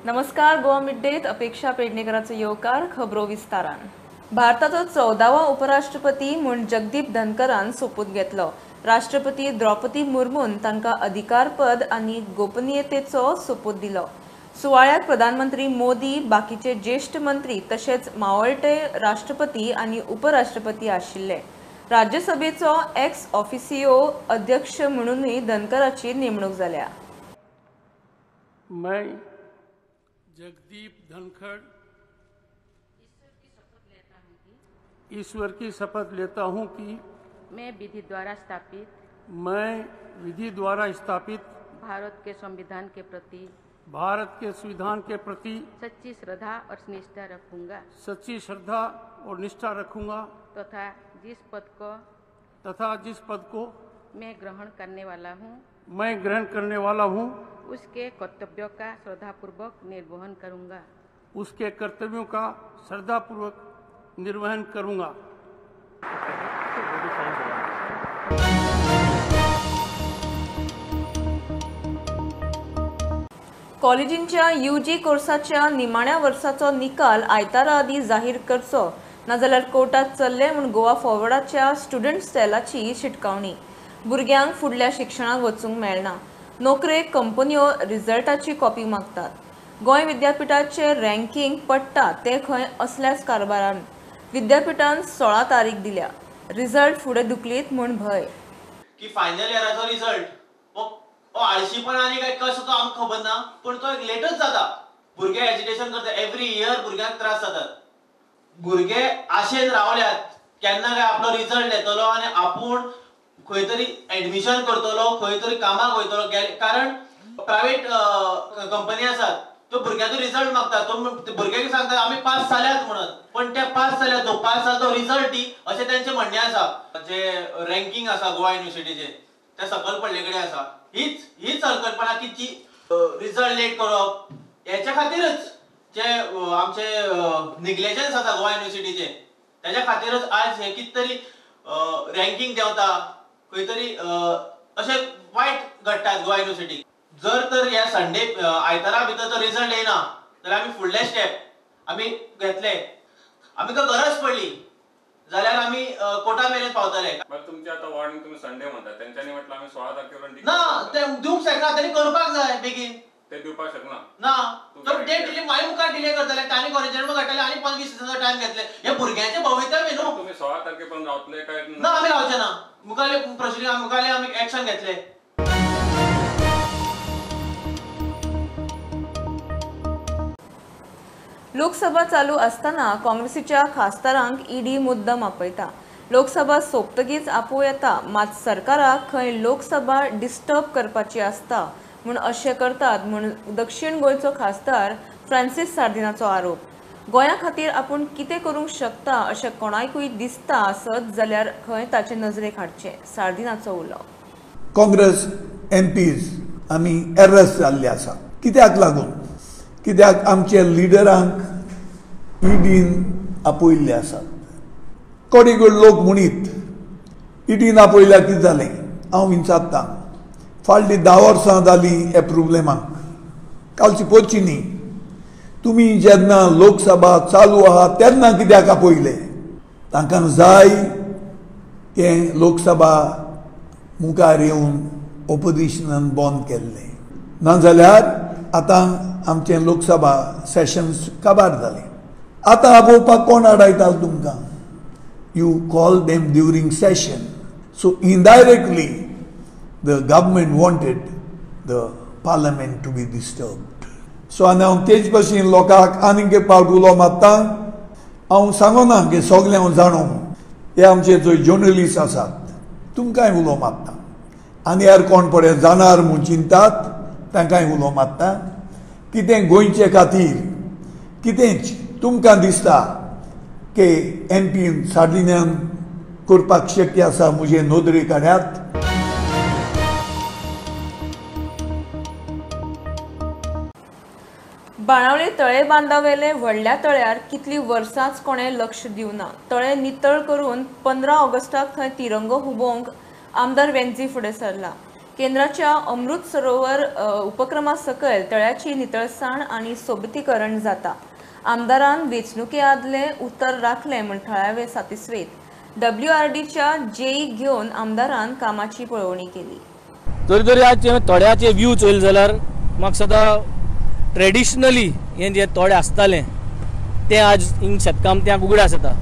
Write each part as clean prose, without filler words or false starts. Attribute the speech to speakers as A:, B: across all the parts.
A: नमस्कार, गोवा मिड डेत अपेक्षा पेडणेकराचो येवकार. खबरो विस्तारान. भारताचो 14वो उपराष्ट्रपती म्हूण जगदीप धनकरान सोपूत घेतलो. राष्ट्रपती द्रौपदी मुर्मून तांकां अधिकारपद आनी गोपनीयतेचो सोपूत दिलो. सुवाळ्याक प्रधानमंत्री मोदी, बाकीचे ज्येश्ठ मंत्री तशेंच मावळटे राष्ट्रपती आनी उपराष्ट्रपती आशिल्ले. राज्यसभेचो एक्स ऑफिसियो अध्यक्ष म्हणूनय धनकराची नेमणूक जाल्या.
B: मैं जगदीप धनखड़ ईश्वर की शपथ लेता हूं कि
C: मैं विधि
B: द्वारा स्थापित
C: भारत के संविधान के प्रति सच्ची श्रद्धा और निष्ठा रखूंगा तथा जिस पद को मैं ग्रहण करने वाला हूं उसके कर्तव्यों का श्रद्धापूर्वक निर्वहन करूंगा।
A: कॉलेजींच्या यूजी कोर्साच्या निमाण्या वर्साचो निकाल आयतारा आदी जाहीर करचो, नाजाल्यार कोर्टात चल्ले म्हूण गोवा फॉरवर्डाच्या स्टुडंट सेलाची शिटकावणी. भुरग्यांक फुडल्या शिक्षणाक वचूंक मेळना. नोकरेक कंपन्यो रिजल्टाची कॉपी मागतात. गोंय विद्यापीठाचे रँकिंग पडटा ते खंय असल्याच कारभारान. विद्यापीठान 16 तारीख दिल्या. रिजल्ट फुडें धुकलीत म्हूण भंय
D: की फायनल इयराचो रिजल्ट हो आळशीपणा आनी काय कसो तो आमकां खबर ना, पण तो एक लेटच जाता. भुरगे एजिटेशन करता एवरी इयर, भुरग्यांक त्रास जातात. भुरगे आशेन रावल्यात केन्ना काय आपलो रिजल्ट येतलो आनी आपूण खंय तरी एडमिशन करतलो, खंय तरी कामाक वयतलो. कारण प्रायवेट कंपनी आसात त्यो भुरग्यांचो रिजल्ट मागतात. तो भुरग्यांक सांगतात आमी पास जाल्यात म्हणून, पण ते पास जाल्यात तो पास जालो तो रिजल्ट दी अशें तेंचें म्हणणें आसा. जे रँकिंग आसा गोवा युनिवर्सिटीचें तें सकयल पडले कडेन आसा. हीच संकल्पना की जी रिजल्ट लेट करप हेच्या खातीरच जे आमचे निग्लेजन्स आसा गोवा युनिवर्सिटीचे तेच्या खातीरच आज हे कितें तरी रँकिंग देंवता, खंय तरी अशें वायट घडटा गोवा युनिवर्सिटीक. जर तर ह्या संडे आयतारा भितर जर रिजल्ट येना जाल्यार आमी फुडले स्टेप आमी घेतले. आमकां गरज पडली जाल्यार आमी कोर्टा मेरेन पावतले.
E: तुमचे आतां वॉर्निंग तुमी संडे म्हणटा, तेंच्यांनी म्हटलं आमी 16 तारखे
D: ना ते दिवंक शकना, तेणी करपाक जाय बेगीन.
E: ते दिवपाक शकना
D: ना, तो डेट डिले मागीर मुखार डिले करतले. तांणी कॉलेजान काडटले आनी 25 दिसांचो टायम घेतले. हे भुरग्यांचे भवितव्य न्हू.
E: तुमी 16 तारखे पर्यंत रावतले काय
D: ना? आमी रावचे ना. मुखारले प्रोसिडींग मुखारले आमी एक्शन घेतले.
A: लोकसभा चालू असताना काँग्रेसीच्या खासदारांक ईडी मुद्दम आपयता. लोकसभा सोंपतकीच आपोवं येता, मात सरकाराक खंय लोकसभा डिस्टर्ब करपाची आसता म्हूण अशें करतात म्हूण दक्षिण गोंयचो खासदार फ्रांसीस सार्दिनाचो आरोप. गोंया खातीर आपूण कितें करूंक शकता अशें कोणाकूय दिसता आसत जाल्यार खंय ताचे नजरेक हाडचें, सार्दिनाचो उलो.
F: काँग्रेस एमपीज आमी एरस जाल्ले आसा. कित्याक लागून? कित्याक आमचे लिडरांक ईडीन आपयल्ले आसात. कोडे कडेन लोक म्हणीत ईडीन आपयल्यार कितें जालें? हांव विचारतां, फाटलीं 10 वर्सां जालीं ह्या प्रोब्लेमाक, कालची पोची न्ही. तुमी जेन्ना लोकसभा चालू आहा तेन्ना कित्याक आपयले? तांकां जाय तें लोकसभा मुखार येवन ओपोजिशनान बंद केल्लें, नाजाल्यार आतां आमचें लोकसभा सेशन्स काबार जालें. आतां आपोवपाक कोण आडायता तुमकां? You call them during session. So indirectly the government wanted the parliament to be disturbed. So आनी हांव तेच भशेन लोकांक आनीक एक पावट उलो मारता. हांव सांगना की सगळें हांव जाणो, हे आमचे जो जर्नलिस्ट आसात तुमकांय उलो मारता, आनी हेर कोण पळय जाणार म्हूण चिंतात तांकांय उलो मारता. कितें गोंयचे खातीर कितेंच तुमकां दिसता की एम पीन सार्दिन्यान करपाक शक्य आसा म्हजे नदरेक हाडात.
A: बाणावले तळे बांदावेले व्हडल्या तळ्यार कितली वर्सांच कोणें लक्ष दिवना. तळे नितळ करून 15 ऑगस्टाक थंय तिरंगो हुबोवंक आमदार वेंझी फुडें सरला. केंद्राच्या अमृत सरोवर उपक्रमा सकयल तळ्याची नितळसाण आनी सोबितीकरण जाता. आमदारान वेंचणुके आदले उतर राखले म्हूण थळावे सातिस्वेत. डब्ल्यूआरडीच्या जेई घेवन आमदारान कामाची पळोवणी केली.
G: तरी तरी आज तळ्याचे व्यू चोयले जाल्यार म्हाका सदां ट्रेडिशनली हें जे तोडे आसतालें तें आज हिंग शेतकामत्यांक उगडास येता.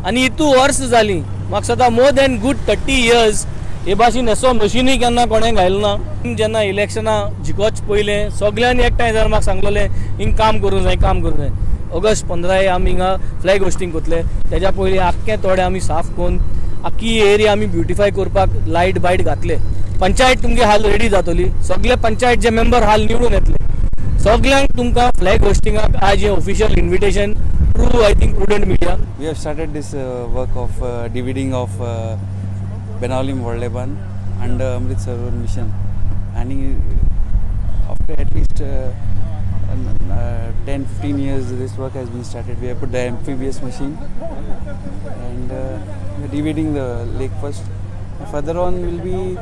G: आनी हितू वर्स जालीं म्हाका सदां मोर दॅन गूड 30 इयर्स हे भाशेन असो मशिनूय केन्ना कोणें घायलो ना. जेन्ना इलेक्शनां जिखोच पयलें सगल्यांनी एकठांय जावन म्हाका सांगलेलें हिंग काम करूंक जाय, काम करूंक जाय. ऑगस्ट 15 आमी हिंगा फ्लॅग होस्टींग करतले. तेज्या पयलीं आख्खें तोडे आमी साफ करून आख्खी एरिया आमी ब्युटिफाय करपाक लायट बायट घातले. पंचायत तुमगे हाल रेडी जातली. सगळे पंचायत जे मेंबर हाल निवडून येतले सगल्यांक तुमकां फ्लॅग होस्टिंगाक आज हें official invitation through I think Prudent Media.
H: We have started this work of dividing of Benaulim Vhodle Bandh under Amrit Sarovar mission, and after at least 10-15 years this work has been started. We have put the amphibious machine and we are dividing the lake first. Further on we will be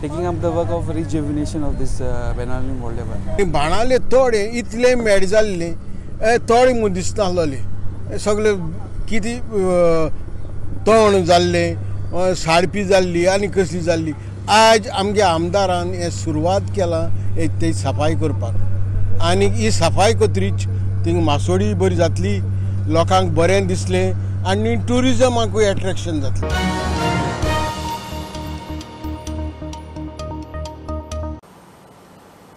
H: taking up the work of rejuvenation of this Benaulim Vhodle Bandh.
I: बाणाले तोडे इतले made जाल्ले तोडे म्हूण दिसनासलोले, सगळे कितें तण जाल्ले, साडपी जाल्ली आनी कसली जाल्ली. आज आमगे आमदारान हें सुरवात केलां ते सफाई करपाक, आनी ही सफाई करतरीच थिंग मासोडी बरी जातली, लोकांक बरें दिसलें आनी ट्युरिजमाकूय एट्रेक्शन जातलें.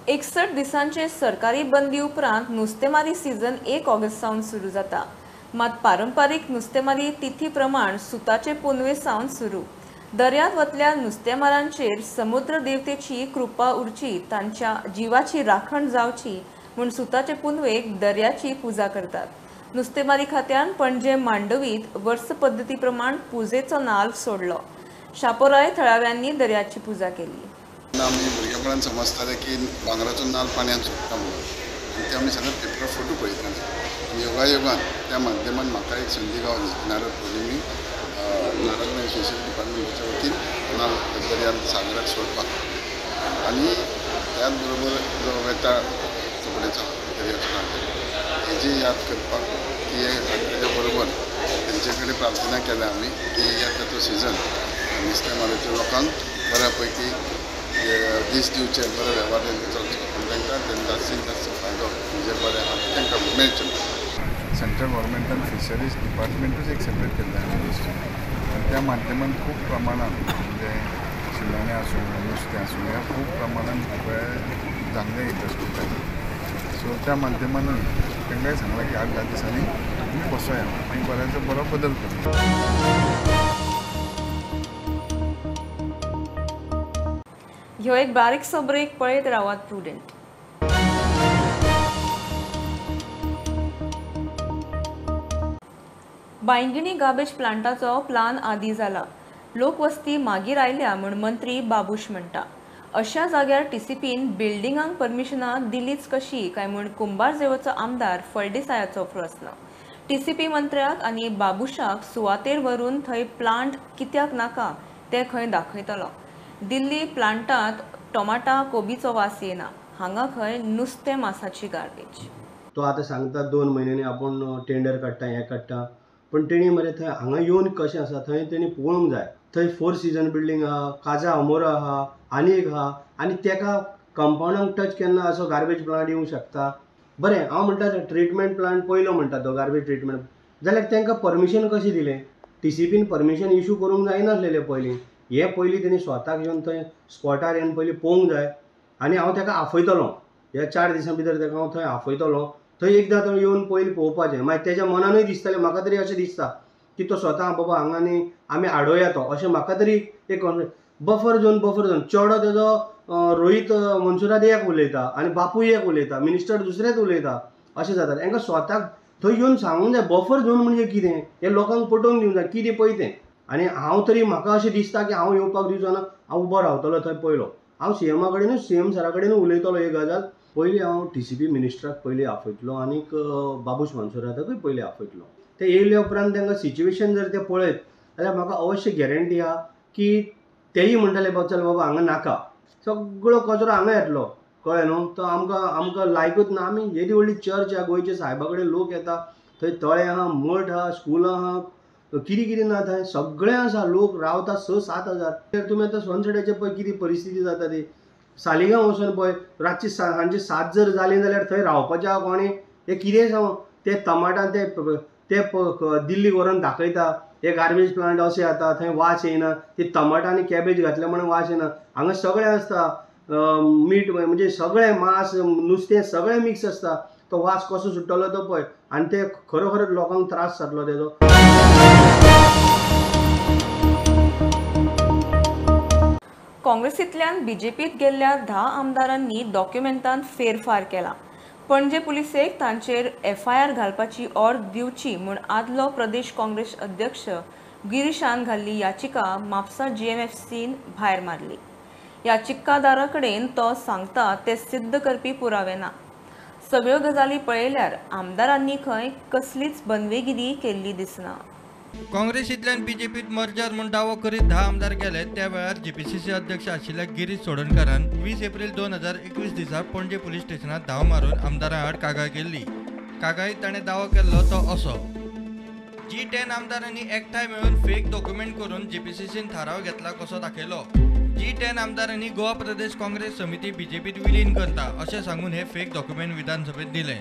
A: एकसठ दिसांचे सरकारी बंदी उपरांत नुस्तेमारी सीझन 1 ऑगस्ट सावन सुरू जाता. मात पारंपारीक नुस्तेमारी तिथी प्रमाण सुताचे पुनवे सावन सुरू. दर्यांत वतल्या नुस्तेमारांचेर समुद्र देवतेची कृपा उरची, तांच्या जिवाची राखण जावची म्हूण सुताचे पुनवेक दर्याची पुजा करतात. नुस्तेमारी खात्यान पणजे मांडवीत वर्स पद्दती प्रमाण पुजेचो नाल सोडलो. शापोराय थळाव्यांनी दर्याची पुजा केली.
J: आमी भुरगेपणान समजताले की भांगराचो नाल पाण्यान सोडटा म्हणून, आनी ते आमी सदांच पेपरार फोटो पळयताले. आनी योगायोगान त्या माध्यमान म्हाका एक संदी गावली. नारद पौर्णिमी नारद फिशरी डिपार्टमेंटाच्या वतीन नाल दर्यान सागराक सोडपाक, आनी त्याच बरोबर जो वेताळ चोपडेचो दर्याचो नाल हेजी याद करपाक की हे तेज्या बरोबर तेंचे कडेन प्रार्थना केल्या आमी की येता तो सिजन नुस्तेमाराच्या लोकांक बऱ्या पैकी दीस दिवचे, बरो वेव्हार तेंकां चलचो आनी तांकां जास्तीत जास्त फायदो म्हणजे बरें आहा तांकां मेळचो.
K: सेंट्रल गव्हर्मेंटान फिशरीज डिपार्टमेंटूच एक सेपरेट केल्लें आहा मिनिस्ट्री, आनी त्या माध्यमान खूब प्रमाणान म्हणजे शिणाणे आसूं नुस्तें आसूं ह्या खूब प्रमाणान जाल्ले इंडस्ट्री. सो त्या माध्यमानूय तांकांय सांगलां की 8-10 दिसांनी तुमी बसोया आनी बऱ्याचो बरो बदल करूया.
A: ह्यो एक बारीकसो ब्रेक, पळयत रावात प्रुडंट. बांयगिणी गार्बेज प्लांटाचो प्लान आदी जाला. लोकवस्ती मागीर आयल्या म्हूण मंत्री बाबूश म्हणटा. अशा जाग्यार टीसीपीन बिल्डिंगांक परमिशनां दिलीच कशी काय म्हूण कुंभारजेवचो आमदार फळदेसायाचो प्रस्न. टीसीपी मंत्र्याक आनी बाबूशाक सुवातेर व्हरून थंय प्लांट कित्याक नाका तें खंय दाखयतलो. दिल्ली प्लांटांत टोमाटा कोबीचो वास येना, हांगा खंय नुस्तें मासाची गार्बेज.
L: तो आतां सांगता 2 म्हयन्यांनी आपूण टेंडर काडटा, हें काडटा, पण तेणी मरे थंय हांगा येवन कशें आसा थंय तेणी पळोवंक जाय. थंय 4 सिजन बिल्डींग आहा, काजा अमोरा आहा, आनी एक आहा, आनी तेका कंपावंडाक टच केन्ना असो गार्बेज प्लांट येवंक शकता. बरें, हांव म्हणटा ट्रिटमेंट प्लांट पयलो म्हणटा तो गार्बेज ट्रिटमेंट, जाल्यार तांकां परमिशन कशें दिलें? टीसीपीन परमिशन इशू करूंक जायनासलेलें पयलीं. हे पयलीं तेणी स्वताक येवन थंय स्पॉटार येवन पयलीं पळोवंक जाय. आनी हांव ताका आफयतलो ह्या 4 दिसां भितर, ताका हांव थंय आफयतलो. थंय एकदां थंय येवन पयलीं पळोवपाचें. मागीर तेज्या मनानूय दिसतलें, म्हाका तरी अशें दिसता की तो स्वता बाबा हांगा न्ही आमी आडोया तो, अशें म्हाका तरी एक बफर झोन, बफर झोन चेडो तेजो रोहीत मनसुरात एक उलयता आनी बापूय एक उलयता, मिनिस्टर दुसरेच उलयता, अशें जाता. तांकां स्वताक थंय येवन सांगूंक जाय बफर झोन म्हणजे कितें हें लोकांक पटोवन दिवंक जाय, कितें पळय तें. आनी हांव तरी म्हाका अशें दिसता की हांव येवपाक दिवचो ना, हांव उबो रावतलो थंय पयलो. हांव सीएमा कडेनूच, सीएम सरा कडेनूच उलयतलो ही गजाल. पयलीं हांव टीसीपी मिनिस्टराक पयलीं आफयतलो आनीक बाबूश मनसुराताकूय पयलीं आफयतलो. ते येयल्या उपरांत तांकां सिच्युएशन जर ते पळयत जाल्यार म्हाका अवश्य गॅरंटी आहा की तेय म्हणटले बाबा चल बाबा हांगा नाका, सगळो कचरो हांगा येतलो, कळ्ळें न्हू. तो आमकां आमकां लायकूच ना. आमी येदी व्हडली चर्च आहा, गोंयच्या सायबा कडेन लोक येता, थंय तळें आहा, मठ आहा, स्कूल आहा, कितें कितें ना थंय सगळें आसा. लोक रावता 6-7 हजार. तर तुमी आतां सनसेटाचेर पळय कितें परिस्थिती जाता ती. सालिगांव वचून पळय, रातची सांजे 7 जर जालीं जाल्यार थंय रावपाचें आहा कोणी? हें कितें सांगू, ते टमाटां ते ते दिल्लीक व्हरोन दाखयता, हे गार्बेज प्लांट अशें जाता, थंय वास येयना, ती टमाटां आनी कॅबेज घातल्या म्हणून वास येयना. हांगा सगळें आसता, मीठ म्हणजे सगळें मांस नुस्तें सगळें मिक्स आसता. तो वास कसो सुट्टलो तो पळय, आनी ते खरोखरच लोकांक त्रास जातलो तेजो.
A: काँग्रेसींतल्यान बीजेपीत गेल्ल्या 10 आमदारांनी डॉक्युमेंटांत फेरफार केला. पणजे पुलिसेक तांचेर एफआयआर घालपाची ऑर्द दिवची म्हूण आदलो प्रदेश काँग्रेस अध्यक्ष गिरीशान घाल्ली याचिका म्हापसा जीएमएफसीन भायर मारली. याचिकादारा कडेन तो सांगता ते सिद्ध करपी पुरावे ना. सगळ्यो गजाली पळयल्यार आमदारांनी खंय कसलीच बनवेगिरी केल्ली दिसना.
M: काँग्रेसींतल्यान बीजेपीत मर्जर म्हूण दावो करीत 10 आमदार गेले त्या वेळार जीपीसीसी अध्यक्ष आशिल्ल्या गिरीश चोडणकारान 20 एप्रिल 2021 दिसा पणजे पुलीस स्टेशनात धांव मारून आमदारां आड कागाळ केल्ली. कागाळीत ताणें दावो केल्लो तो असो: G10 आमदारांनी एकठांय मेळून फेक डॉक्युमेंट करून जीपीसीसीन थाराव घेतला कसो दाखयलो. G10 आमदारांनी गोवा प्रदेश काँग्रेस समिती बीजेपीत विलीन करता अशें सांगून हे फेक डॉक्युमेंट विधानसभेत दिले.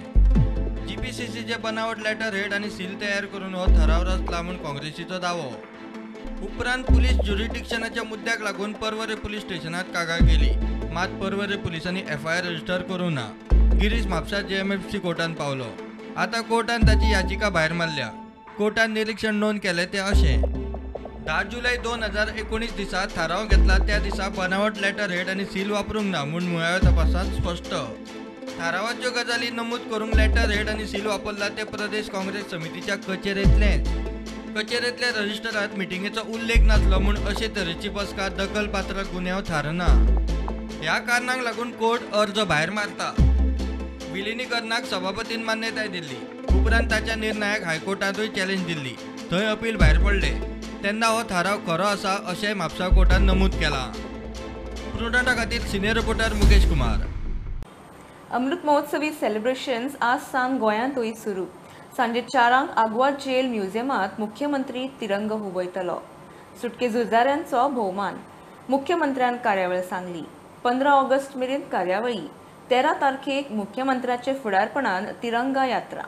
M: जीपीसीसीचे बनावट लेटर हेड आनी सील तयार करून हो थाराव रचला म्हूण काँग्रेसीचो दावो. उपरांत पुलीस ज्युरिडिक्शनाच्या मुद्द्याक लागून पर्वरे पुलीस स्टेशनात कागाळ केली. मात पर्वरे पुलिसांनी एफआयआर रजिस्टर करूंक ना. गिरीश म्हापसा जीएमएफसी कोर्टान पावलो. आतां कोर्टान ताची याचिका भायर मारल्या. कोर्टान निरीक्षण नोंद केलें तें अशें: 10 जुलय 2019 दिसा थाराव घेतला त्या दिसा बनावट लेटर हेड आनी सील वापरूंक ना म्हूण मुळाव्या तपासांत स्पश्ट. थारावाच्यो गजाली नमूद करूंक लेटर हेड आनी सील वापरला ते प्रदेश काँग्रेस समितीच्या कचेरेंतलेंच. कचेरेंतल्या रजिस्टरांत मिटिंगेचो उल्लेख नासलो म्हूण अशे तरेची बसका दखलपात्र गुन्यांव थारना. ह्या कारणांक लागून कोर्ट अर्ज भायर मारता. विलिनीकरणाक सभापतीन मान्यताय दिल्ली. उपरांत ताच्या निर्णयाक हायकोर्टांतूय चॅलेंज दिल्ली. थंय अपील भायर पडलें तेन्ना हो थाराव खरो आसा अशें म्हापसा कोर्टान नमूद केलां. प्रुडंटा खातीर senior reporter Mukesh Kumar.
A: Amrit Mahotsavi celebrations आज सावन गोंयांतूय सुरू. सांजे 4 आगवाद जेल म्युझियमांत मुख्यमंत्री तिरंगो हुबयतलो. सुटके झुजाऱ्यांचो भोवमान मुख्यमंत्र्यान कार्यावळ सांगली. 15 ऑगस्ट मेरेन कार्यावळी. 13 तारखेक मुख्यमंत्र्याचे फुडारपणान तिरंगा यात्रा.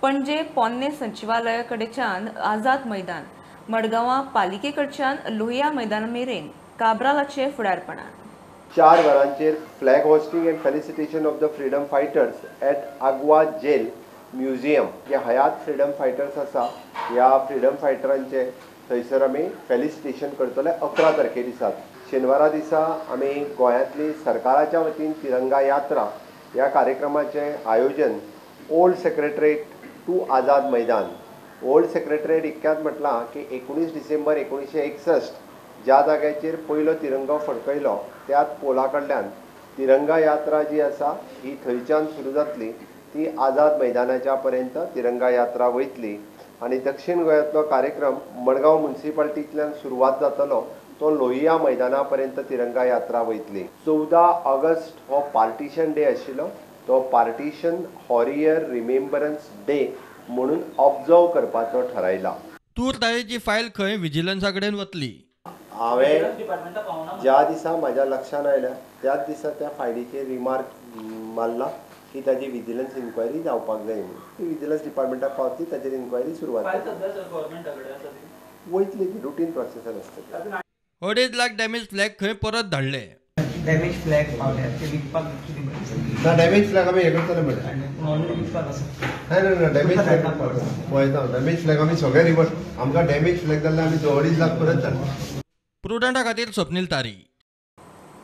A: पणजे पोन्ने सचिवालया कडेच्यान आझाद मैदान, मडगांवां पालिके कडच्यान लोहिया मैदाना मेरेन काब्रालाचे फुडारपणान.
N: 4 वरांचेर flag hoisting and felicitation of the freedom fighters at Aguada jail museum. जे हयात फ्रिडम फायटर्स आसा ह्या फ्रिडम फायटरांचे थंयसर आमी फेलिसिटेशन करतले 11 तारखे दिसा. शेनवारा दिसा आमी गोंयांतली सरकाराच्या वतीन तिरंगा यात्रा ह्या कार्यक्रमाचें आयोजन old secretariat to Azad Maidan. Old secretariat इतक्यात म्हटलां की 19 डिसेंबर 1961 ज्या जाग्याचेर पयलो तिरंगो फडकयलो त्याच पोला कडल्यान तिरंगा यात्रा जी आसा ही थंयच्यान सुरू जातली. ती आझाद मैदानाच्या पर्यंत तिरंगा यात्रा वयतली आनी दक्षिण गोंयांतलो कार्यक्रम मडगांव म्युनिसिपालिटींतल्यान सुरवात जातलो तो लोहिया मैदाना पर्यंत तिरंगा यात्रा वयतली. 14 ऑगस्ट हो पार्टिशन डे आशिल्लो. तो पार्टिशन हॉरियर रिमेम्बरन्स डे म्हणून ऑब्जर्व करपाचो ठरायला.
M: तूर दाळीची फायल खंय विजिलन्सा कडेन वतली.
N: हांवें ज्या दिसा म्हाज्या लक्षान आयल्या त्याच दिसा त्या फायलीचेर रिमार्क मारला की ताजी विजिलन्स इन्क्वायरी जावपाक जाय म्हणून. ती विजिलन्स डिपार्टमेंटाक पावतली, ताचेर इन्क्वायरी सुरवात वयतली, ती रुटीन प्रोसेसान आसतली.
M: 2.5 लाख डॅमेज फ्लॅग खंय परत धाडले.
O: डॅमेज फ्लॅग पावल्या ते विकपाक
N: ना. डॅमेज फ्लॅग आमी हें करतले म्हणल्यार ना ना डॅमेज फ्लॅग पळयता. डॅमेज फ्लॅग आमी सगळे रिवर्स. आमकां डॅमेज फ्लॅग जाल्यार आमी 2.5 लाख परत धाडले.
M: प्रुडंटा खातीर स्वप्नील तारी.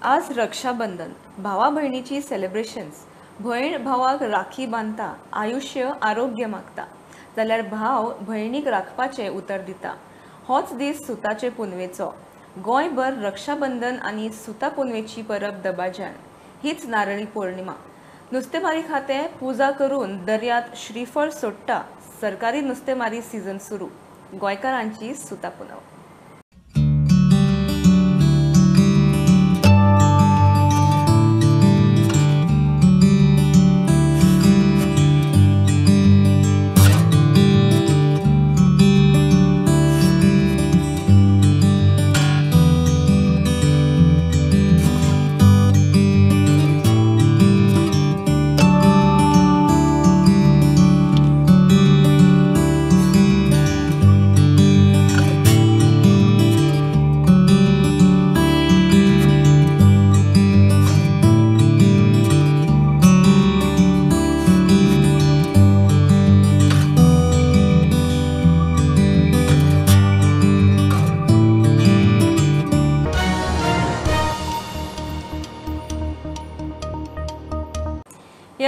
A: आज रक्षाबंधन, भावा भयणीची सेलिब्रेशन्स. भयण भावाक राखी बांदता, आयुष्य आरोग्य मागता, जाल्यार भाव भयणीक राखपाचें उतर दिता. होच दीस सुताचे पुनवेचो. गोंयभर रक्षाबंधन आनी सुता पुनवेची परब दबाज्यान. हीच नारळी पौर्णिमा. नुस्तेमारी खातें पुजा करून दर्यांत श्रीफळ सोडटा. सरकारी नुस्तेमारी सीझन सुरू. गोंयकारांची सुता पुनव.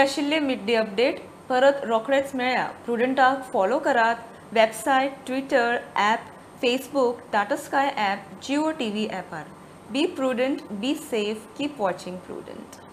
A: आशिल्ले मिड डे अपडेट. परत रोखडेच मेळया. प्रुडंटाक फॉलो करात website, Twitter, app, Facebook, Tata Sky app, Jio TV ॲपार. Be prudent, be safe, keep watching Prudent.